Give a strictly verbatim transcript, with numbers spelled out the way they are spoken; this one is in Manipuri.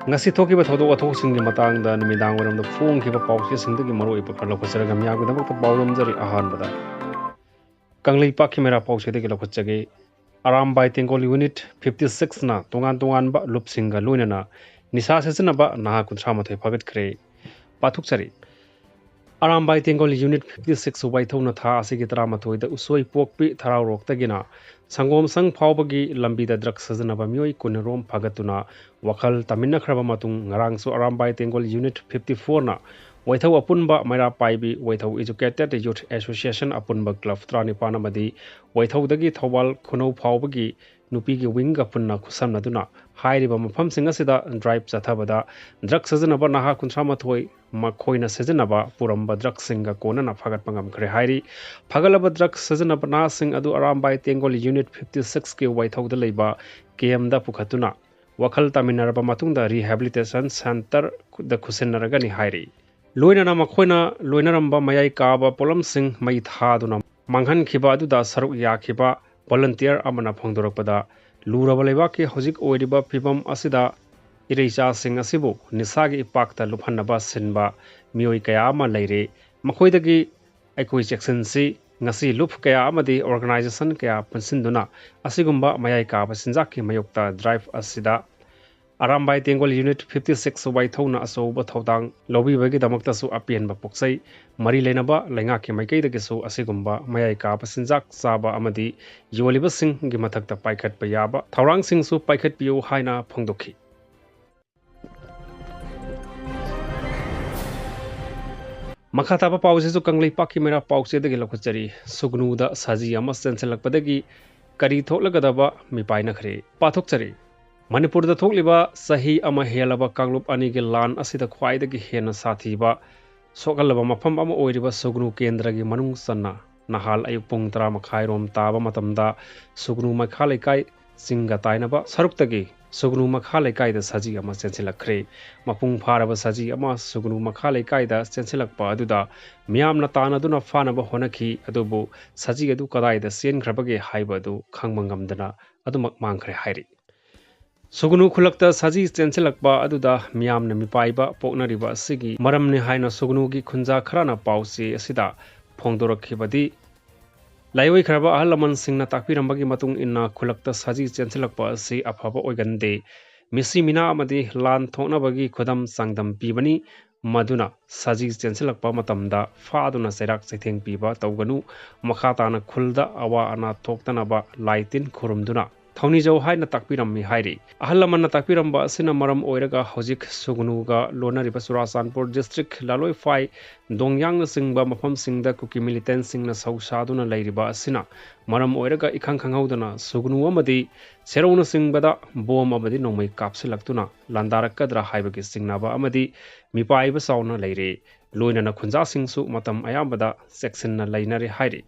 ꯉꯁꯤ ꯊꯣꯛꯈꯤꯕ ꯊꯧꯗꯣꯛ ꯋꯥꯊꯣꯛꯁꯤꯡꯒꯤ ꯃꯇꯥꯡꯗ ꯅꯨꯃꯤꯗꯥꯡ ꯋꯥꯏꯔꯝꯗ ꯐꯣꯡꯈꯤꯕ ꯄꯥꯎꯆꯦꯁꯤꯡꯗꯒꯤ ꯃꯔꯨꯑꯣꯏꯕ ꯈꯔ ꯂꯧꯈꯠꯆꯔꯒ ꯃꯤꯌꯥꯝꯒꯤꯗꯃꯛꯇ ꯄꯥꯎ ꯅꯝꯖꯔꯤ꯫ ꯑꯍꯥꯟꯕꯗ ꯀꯪꯂꯩꯄꯥꯛꯀꯤ ꯃꯩꯔꯥ ꯄꯥꯎꯆꯦꯗꯒꯤ ꯂꯧꯈꯠꯆꯒꯦ꯫ ꯑꯔꯥꯝꯕꯥꯏ ꯇꯦꯡꯒꯣꯜ ꯌꯨꯅꯤꯠ ꯐꯤꯐꯇꯤ ꯁꯤꯛꯁꯅ ꯇꯣꯉꯥꯟ ꯇꯣꯉꯥꯟꯕ ꯂꯨꯞꯁꯤꯡꯒ ꯂꯣꯏꯅꯅ ꯅꯤꯁꯥ ꯁꯤꯖꯤꯟꯅꯕ ꯅꯍꯥ ꯀꯨꯟꯊ꯭ꯔꯥ ꯃꯥꯊꯣꯏ ꯐꯥꯒꯠꯈ꯭ꯔꯦ꯫ ꯄꯥꯊꯣꯛꯆꯔꯤ꯫ ꯑꯔꯥꯝꯕꯥꯏ ꯇꯦꯡꯒꯣꯜ ꯌꯨꯅꯤꯠ ꯐꯤꯐꯇꯤ ꯁꯤꯛꯁ ꯋꯥꯏꯊꯧꯅ ꯊꯥ ꯑꯁꯤꯒꯤ ꯇꯔꯥꯃꯥꯊꯣꯏꯗ ꯎꯁꯣꯏ ꯄꯣꯛꯄꯤ ꯊꯔꯥꯎꯔꯣꯛꯇꯒꯤꯅ ꯁꯪꯒꯣꯝ ꯁꯪ ꯐꯥꯎꯕꯒꯤ ꯂꯝꯕꯤꯗ ꯗ꯭ꯔꯒ ꯁꯤꯖꯤꯟꯅꯕ ꯃꯤꯑꯣꯏ ꯀꯨꯟꯔꯣꯝ ꯐꯥꯒꯠꯇꯨꯅ ꯋꯥꯈꯜ ꯇꯥꯃꯤꯟꯅꯈ꯭ꯔꯕ ꯃꯇꯨꯡ, ꯉꯔꯥꯡꯁꯨ ꯑꯔꯥꯝꯕꯥꯏ ꯇꯦꯡꯒꯣꯜ ꯌꯨꯅꯤꯠ ꯐꯤꯐꯇꯤ ꯐꯣꯔꯅ ꯋꯥꯏꯊꯧ ꯑꯄꯨꯟꯕ ꯃꯩꯔꯥ ꯄꯥꯏꯕꯤ, ꯋꯥꯏꯊꯧ ꯏꯖꯨꯀꯦꯇꯦꯠ ꯌꯨꯊ ꯑꯦꯁꯣꯁꯤꯌꯦꯁꯟ ꯑꯄꯨꯟꯕ ꯀ꯭ꯂꯕ ꯇꯔꯥꯅꯤꯄꯥꯟ ꯑꯃꯗꯤ ꯋꯥꯏꯊꯧꯗꯒꯤ ꯊꯧꯕꯥꯜ ꯈꯨꯅꯧ ꯐꯥꯎꯕꯒꯤ ꯅꯨꯄꯤꯒꯤ ꯋꯤꯡꯒ ꯄꯨꯟꯅ ꯈꯨꯠꯁꯝꯅꯗꯨꯅ ꯍꯥꯏꯔꯤꯕ ꯃꯐꯝꯁꯤꯡ ꯑꯁꯤꯗ ꯗ꯭ꯔꯥꯏꯚ ꯆꯠꯊꯕꯗ ꯗ꯭ꯔꯒ ꯁꯤꯖꯤꯟꯅꯕ ꯅꯍꯥ ꯀꯨꯟꯊ꯭ꯔꯥ ꯃꯥꯊꯣꯏ ꯃꯈꯣꯏꯅ ꯁꯤꯖꯤꯟꯅꯕ ꯄꯨꯔꯝꯕ ꯗ꯭ꯔꯒꯁꯤꯡꯒ ꯀꯣꯟꯅꯅ ꯐꯥꯒꯠꯄ ꯉꯝꯈ꯭ꯔꯦ ꯍꯥꯏꯔꯤ꯫ ꯐꯥꯒꯠꯂꯕ ꯗ꯭ꯔꯒ ꯁꯤꯖꯤꯟꯅꯕ ꯅꯍꯥꯁꯤꯡ ꯑꯗꯨ ꯑꯔꯥꯝꯕꯥꯏ ꯇꯦꯡꯒꯣꯜ ꯌꯨꯅꯤꯠ ꯐꯤꯐꯇꯤ ꯁꯤꯛꯁꯀꯤ ꯋꯥꯏꯊꯧꯗ ꯂꯩꯕ ꯀꯦꯝꯗ ꯄꯨꯈꯠꯇꯨꯅ ꯋꯥꯈꯜ ꯇꯥꯃꯤꯟꯅꯔꯕ ꯃꯇꯨꯡꯗ ꯔꯤꯍꯦꯕꯤꯂꯤꯇꯦꯁꯟ ꯁꯦꯟꯇꯔꯗ ꯈꯨꯠꯁꯤꯟꯅꯔꯒꯅꯤ ꯍꯥꯏꯔꯤ꯫ ꯂꯣꯏꯅꯅ ꯃꯈꯣꯏꯅ ꯂꯣꯏꯅꯔꯝꯕ ꯃꯌꯥꯏ ꯀꯥꯕ ꯄꯣꯠꯂꯝꯁꯤꯡ ꯃꯩ ꯊꯥꯗꯨꯅ ꯃꯥꯡꯍꯟꯈꯤꯕ ꯑꯗꯨꯗ ꯁꯔꯨꯛ ꯌꯥꯈꯤꯕ ꯚꯣꯂꯨꯟꯇꯤꯌꯔ ꯑꯃꯅ ꯐꯣꯡꯗꯣꯔꯛꯄꯗ, ꯂꯨꯔꯕ ꯂꯩꯕꯥꯛꯀꯤ ꯍꯧꯖꯤꯛ ꯑꯣꯏꯔꯤꯕ ꯐꯤꯕꯝ ꯑꯁꯤꯗ ꯏꯔꯩꯆꯥꯁꯤꯡ ꯑꯁꯤꯕꯨ ꯅꯤꯁꯥꯒꯤ ꯏꯄꯥꯛꯇ ꯂꯨꯞꯍꯟꯅꯕ ꯁꯤꯟꯕ ꯃꯤꯑꯣꯏ ꯀꯌꯥ ꯑꯃ ꯂꯩꯔꯦ꯫ ꯃꯈꯣꯏꯗꯒꯤ ꯑꯩꯈꯣꯏ ꯆꯦꯛꯁꯤꯟꯁꯤ꯫ ꯉꯁꯤ ꯂꯨꯞ ꯀꯌꯥ ꯑꯃꯗꯤ ꯑꯣꯔꯒꯅꯥꯏꯖꯦꯁꯟ ꯀꯌꯥ ꯄꯨꯟꯁꯤꯟꯗꯨꯅ ꯑꯁꯤꯒꯨꯝꯕ ꯃꯌꯥꯏ ꯀꯥꯕ ꯆꯤꯟꯖꯥꯛꯀꯤ ꯃꯥꯌꯣꯛꯇ ꯗ꯭ꯔꯥꯏꯚ ꯑꯁꯤꯗ ꯑꯔꯥꯝꯕꯥꯏ ꯇꯦꯡꯒꯣꯜ ꯌꯨꯅꯤꯠ ꯐꯤꯐꯇꯤ ꯁꯤꯛꯁ ꯋꯥꯏꯊꯧꯅ ꯑꯆꯧꯕ ꯊꯧꯗꯥꯡ ꯂꯧꯕꯤꯕꯒꯤꯗꯃꯛꯇꯁꯨ ꯑꯄꯦꯟꯕ ꯄꯣꯛꯆꯩ꯫ ꯃꯔꯤ ꯂꯩꯅꯕ ꯂꯩꯉꯥꯛꯀꯤ ꯃꯥꯏꯀꯩꯗꯒꯤꯁꯨ ꯑꯁꯤꯒꯨꯝꯕ ꯃꯌꯥꯏ ꯀꯥꯕ ꯆꯤꯟꯖꯥꯛ ꯆꯥꯕ ꯑꯃꯗꯤ ꯌꯣꯜꯂꯤꯕꯁꯤꯡꯒꯤ ꯃꯊꯛꯇ ꯄꯥꯏꯈꯠꯄ ꯌꯥꯕ ꯊꯧꯔꯥꯡꯁꯤꯡꯁꯨ ꯄꯥꯏꯈꯠꯄꯤꯌꯨ ꯍꯥꯏꯅ ꯐꯣꯡꯗꯣꯛꯈꯤ꯫ ꯃꯈꯥ ꯇꯥꯕ ꯄꯥꯎꯁꯤꯁꯨ ꯀꯪꯂꯩꯄꯥꯛꯀꯤ ꯃꯩꯔꯥ ꯄꯥꯎꯆꯦꯗꯒꯤ ꯂꯧꯈꯠꯆꯔꯤ꯫ ꯁꯨꯒꯅꯨꯗ ꯁꯖꯤ ꯑꯃ ꯆꯦꯟꯁꯤꯜꯂꯛꯄꯗꯒꯤ ꯀꯔꯤ ꯊꯣꯛꯂꯒꯗꯕ ꯃꯤꯄꯥꯏꯅꯈ꯭ꯔꯦ? ꯄꯥꯊꯣꯛꯆꯔꯤ꯫ ꯃꯅꯤꯄꯨꯔꯗ ꯊꯣꯛꯂꯤꯕ ꯆꯍꯤ ꯑꯃ ꯍꯦꯜꯂꯕ ꯀꯥꯡꯂꯨꯞ ꯑꯅꯤꯒꯤ ꯂꯥꯟ ꯑꯁꯤꯗ ꯈ꯭ꯋꯥꯏꯗꯒꯤ ꯍꯦꯟꯅ ꯁꯥꯊꯤꯕ ꯁꯣꯛꯍꯜꯂꯕ ꯃꯐꯝ ꯑꯃ ꯑꯣꯏꯔꯤꯕ ꯁꯨꯒꯅꯨ ꯀꯦꯟꯗ꯭ꯔꯒꯤ ꯃꯅꯨꯡ ꯆꯟꯅ ꯅꯍꯥꯜ ꯑꯌꯨꯛ ꯄꯨꯡ ꯇꯔꯥ ꯃꯈꯥꯏꯔꯣꯝ ꯇꯥꯕ ꯃꯇꯝꯗ ꯁꯨꯒꯅꯨ ꯃꯈꯥ ꯂꯩꯀꯥꯏ ꯆꯤꯡꯒ ꯇꯥꯏꯅꯕ ꯁꯔꯨꯛꯇꯒꯤ ꯁꯨꯒꯅꯨ ꯃꯈꯥ ꯂꯩꯀꯥꯏꯗ ꯁꯖꯤ ꯑꯃ ꯆꯦꯟꯁꯤꯜꯂꯛꯈ꯭ꯔꯦ꯫ ꯃꯄꯨꯡ ꯐꯥꯔꯕ ꯁꯖꯤ ꯑꯃ ꯁꯨꯒꯅꯨ ꯃꯈꯥ ꯂꯩꯀꯥꯏꯗ ꯆꯦꯟꯁꯤꯜꯂꯛꯄ ꯑꯗꯨꯗ ꯃꯤꯌꯥꯝꯅ ꯇꯥꯟꯅꯗꯨꯅ ꯐꯥꯅꯕ ꯍꯣꯠꯅꯈꯤ, ꯑꯗꯨꯕꯨ ꯁꯖꯤ ꯑꯗꯨ ꯀꯗꯥꯏꯗ ꯆꯦꯟꯈ꯭ꯔꯕꯒꯦ ꯍꯥꯏꯕ ꯑꯗꯨ ꯈꯪꯕ ꯉꯝꯗꯅ ꯑꯗꯨꯃꯛ ꯃꯥꯡꯈ꯭ꯔꯦ ꯍꯥꯏꯔꯤ꯫ ꯁꯨꯒꯅꯨ ꯈꯨꯜꯂꯛꯇ ꯁꯖꯤ ꯆꯦꯟꯁꯤꯜꯂꯛꯄ ꯑꯗꯨꯗ ꯃꯤꯌꯥꯝꯅ ꯃꯤꯄꯥꯏꯕ ꯄꯣꯛꯅꯔꯤꯕ ꯑꯁꯤꯒꯤ ꯃꯔꯝꯅꯤ ꯍꯥꯏꯅ ꯁꯨꯒꯅꯨꯒꯤ ꯈꯨꯟꯖꯥ ꯈꯔꯅ ꯄꯥꯎꯆꯦ ꯑꯁꯤꯗ ꯐꯣꯡꯗꯣꯔꯛꯈꯤꯕꯗꯤ, ꯂꯥꯏꯑꯣꯏꯈ꯭ꯔꯕ ꯑꯍꯜ ꯂꯃꯟꯁꯤꯡꯅ ꯇꯥꯛꯄꯤꯔꯝꯕꯒꯤ ꯃꯇꯨꯡ ꯏꯟꯅ ꯈꯨꯜꯂꯛꯇ ꯁꯖꯤ ꯆꯦꯟꯁꯤꯜꯂꯛꯄ ꯑꯁꯤ ꯑꯐꯕ ꯑꯣꯏꯒꯟꯗꯦ꯫ ꯃꯤꯁꯤ ꯃꯤꯅꯥ ꯑꯃꯗꯤ ꯂꯥꯟ ꯊꯣꯛꯅꯕꯒꯤ ꯈꯨꯗꯝ ꯆꯥꯡꯗꯝ ꯄꯤꯕꯅꯤ꯫ ꯃꯗꯨꯅ ꯁꯖꯤ ꯆꯦꯟꯁꯤꯜꯂꯛꯄ ꯃꯇꯝꯗ ꯐꯥꯗꯨꯅ ꯆꯩꯔꯥꯛ ꯆꯩꯊꯦꯡ ꯄꯤꯕ ꯇꯧꯒꯅꯨ꯫ ꯃꯈꯥ ꯇꯥꯅ ꯈꯨꯜꯗ ꯑꯋꯥ ꯑꯅꯥ ꯊꯣꯛꯇꯅꯕ ꯂꯥꯏ ꯇꯤꯟ ꯈꯨꯔꯨꯝꯗꯨꯅ ꯊꯧꯅꯤꯖꯧ ꯍꯥꯏꯅ ꯇꯥꯛꯄꯤꯔꯝꯃꯤ ꯍꯥꯏꯔꯤ꯫ ꯑꯍꯜ ꯂꯃꯟꯅ ꯇꯥꯛꯄꯤꯔꯝꯕ ꯑꯁꯤꯅ ꯃꯔꯝ ꯑꯣꯏꯔꯒ ꯍꯧꯖꯤꯛ ꯁꯨꯒꯅꯨꯒ ꯂꯣꯟꯅꯔꯤꯕ ꯆꯨꯔꯥꯆꯥꯟꯄꯨꯔ district ꯂꯥꯂꯣꯏꯐꯥꯏ ꯗꯣꯡꯌꯥꯡꯅꯆꯤꯡꯕ ꯃꯐꯝꯁꯤꯡꯗ ꯀꯨꯀꯤ militantꯁꯤꯡꯅ ꯁꯧ ꯁꯥꯗꯨꯅ ꯂꯩꯔꯤꯕ ꯑꯁꯤꯅ ꯃꯔꯝ ꯑꯣꯏꯔꯒ ꯏꯈꯪ ꯈꯪꯍꯧꯗꯅ ꯁꯨꯒꯅꯨ ꯑꯃꯗꯤ ꯁꯦꯔꯧꯅꯆꯤꯡꯕꯗ ꯕꯣꯝ ꯑꯃꯗꯤ ꯅꯣꯡꯃꯩ ꯀꯥꯞꯁꯤꯜꯂꯛꯇꯨꯅ ꯂꯥꯟꯗꯥꯔꯛꯀꯗ꯭ꯔꯥ ꯍꯥꯏꯕꯒꯤ ꯆꯤꯡꯅꯕ ꯑꯃꯗꯤ ꯃꯤꯄꯥꯏꯕ ꯆꯥꯎꯅ ꯂꯩꯔꯦ꯫ ꯂꯣꯏꯅꯅ ꯈꯨꯟꯖꯥꯁꯤꯡꯁꯨ ꯃꯇꯝ ꯑꯌꯥꯝꯕꯗ ꯆꯦꯛꯁꯤꯟꯅ ꯂꯩꯅꯔꯦ ꯍꯥꯏꯔꯤ꯫